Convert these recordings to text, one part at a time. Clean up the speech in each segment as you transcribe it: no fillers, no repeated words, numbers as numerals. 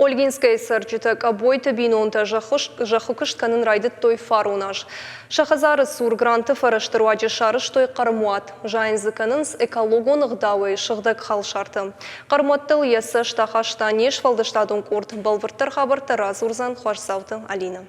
Ольгинскӕйы цӕрджытӕ Къӕбойты бинонтӕ зӕххы куыст кӕнын райдыдтой фарон аз. Сӕ хӕдзары цур гранты фӕрӕзты руаджы сарӕзтой хъӕрмуат. Зайын дзы кӕнынц экологон ӕгъдауӕй сыгъдӕг халсартӕ. Хъӕрмуӕттыл йӕ цӕст ахаста не сфӕлдыстадон къорд. Бӕлвырддӕр хабӕрттӕ радзурдзӕн Хуасдзауты Алинӕ.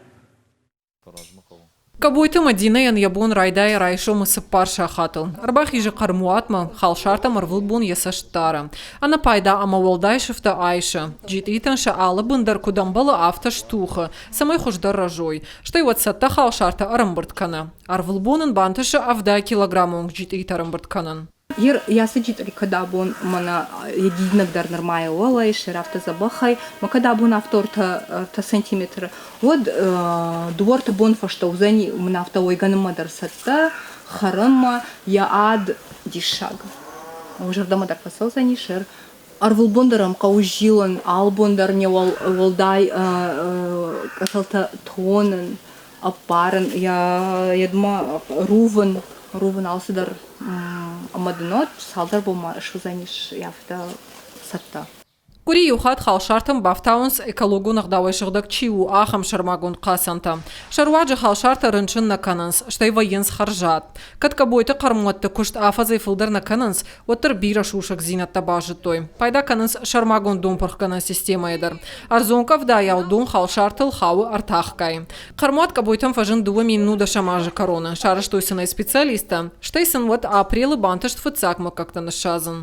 Къӕбойты Мадинӕйӕн йӕ бон райдайы райсомы цыппар сахатыл. Ӕрбахизы хъӕрмуатмӕ, халсартӕм ӕрвылбон йӕ цӕст дары. Ӕнӕпайда ӕмӕ уӕлдай сыфтӕ айсы. Джитъитӕн сӕ алы бын дӕр куыд ӕмбӕлы, афтӕ стухы, цӕмӕй хуыздӕр рӕзой. Стӕй уӕд цӕттӕ халсартӕ ӕрӕмбырд кӕны. Ӕрвылбон ын бантысы 70 килограммы онг джитъитӕ ӕрӕмбырд кӕнын. Ер ясы джитъри кӕд абон мӕнӕ единӕг дӕр нырма йӕ уӕлӕ ис, афтӕ дзӕбӕхӕй, мӕ кӕд абон афтӕ ӕртӕ сантиметры, уӕд дыууӕ-ӕртӕ бон фӕстӕ уыдзӕни мын афтӕ уӕйгӕнынмӕ дӕр цӕттӕ, хӕрынмӕ, йӕ ад диссаг. Зӕрдӕмӕ дӕр фӕцӕудзӕни сӕр. Ӕрвылбон дӕр ӕм хъӕуы зилын, алыбон дӕр не уӕлдай къӕцӕлтӕ тонын, ӕппарын, йӕ йедмӕ рувын, рувын алцыдӕр ӕмӕ дын уӕд цалдӕр бонмӕ суыдзӕнис афтӕ цӕттӕ. Къуыри иу хатт халсартӕм бафтауынц, экологон ӕгъдауӕй сыгъдӕг чи у, ахӕм сӕрмагонд хъацӕнтӕ. Сӕ руаджы халсартӕ рынчын нӕ кӕнынц, стӕй вӕййынц хӕрзад. Кӕд Къӕбойты хъӕрмуӕтты куыст афӕдзӕй фылдӕр нӕ кӕнынц, уӕддӕр бирӕ сусӕгдзинӕдтӕ базыдтой. Пайда кӕнынц сӕрмагонд донпырхгӕнӕн системӕйӕ дӕр. Ӕрдзон къӕвдайау дон халсартыл хауы ӕртахгай. Хъӕрмуат Къӕбойтӕм фӕзынд 2010 азы кӕроны. Сарӕзтой сын ӕй специалисттӕ, стӕй сын уӕд апрелы бантыст фыццаг мыггӕгтӕ ныссадзын.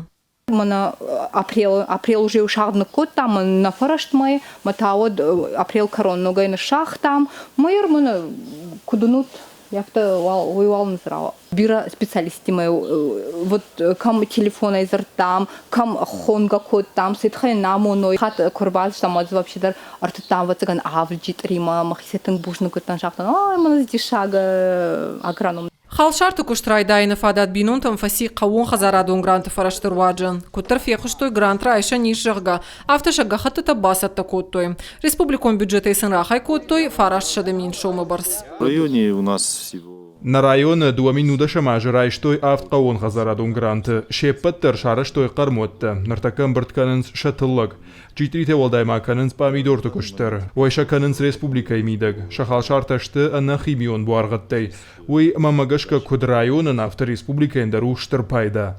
Мӕнӕ апрелы, апрел уже сагъд ныккодтам, мӕ нӕ фӕрӕстмӕ, мӕ та уӕд апрел кӕрон ногӕй ныссагътам. Мӕ мӕнӕ куыд уынут, афтӕ уый уал нызрауа. Бирӕ специалисттимӕ вот кӕм телефонӕй дзырдтам, кӕм хонгӕ кодтам, сӕ тыххӕй нӕ амоной. Хатт куы ӕрбацыдтам, уӕд вообще дӕр ӕртыдтам, ӕвӕццӕгӕн, авджы търимӕ, мӕхицӕй тынг бузныг уыдтӕн, загътон, ой, мӕнӕ диссаг агроном. Халсарты куыст райдайыны фадат бинонтӕн фӕци хъӕууонхӕдзарадон гранты фӕрӕзты руаджы. Куыддӕр фехъуыстой грант райсӕн ис, зӕгъгӕ, афтӕ сӕ гӕххӕттытӕ бацӕттӕ кодтой. Республикон бюджетӕй сын рахай кодтой 900 000 сомы бӕрц. В районе у нас всего Нӕ районы 2010 азы райстой авд хъӕууонхӕдзарадон гранты. Се ппӕт дӕр сарӕзтой хъӕрмуӕттӕ. Ныртӕккӕ ӕмбырд кӕнынц сӕ тыллӕг. Джитъритӕ уӕлдай ма кӕнынц пъамидорты куыст дӕр. Уӕй сӕ кӕнынц республикӕйы мидӕг. Сӕ халсартӕ сты ӕнӕ химион буаргъӕдтӕй. Уый, мӕнмӕ гӕсгӕ, куыд районӕн, афтӕ республикӕйӕн дӕр у стыр пайда.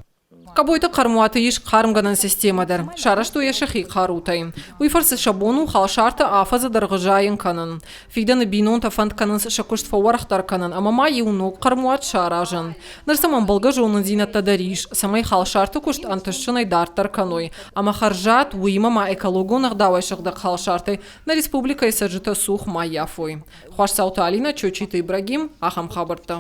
Къӕбойты хъӕрмуаты ис хъармгӕнӕн системӕ дӕр. Сарӕзтой йӕ сӕхи хъарутӕй. Уый фӕрцы сӕ бон у халсартӕ афӕдзы дӕргъы зайын кӕнын. Фидӕны бинонтӕ фӕнд кӕнынц сӕ куыст фӕуӕрӕхдӕр кӕнын ӕмӕ ма иу ног хъӕрмуат саразын. Ныр сӕм ӕмбӕлгӕ зонындзинӕдтӕ дӕр ис, цӕмӕй халсарты куыст ӕнтыстджынӕй дарддӕр кӕной. Ӕмӕ хӕрзад, уыимӕ ма экологон ӕгъдауӕй сыгъдӕг халсартӕй нӕ республикӕйы цӕрджытӕ цух ма ййафой. Хуасдзауты Алинӕ, Чочиты Ибрагим, ахӕм хабӕрттӕ.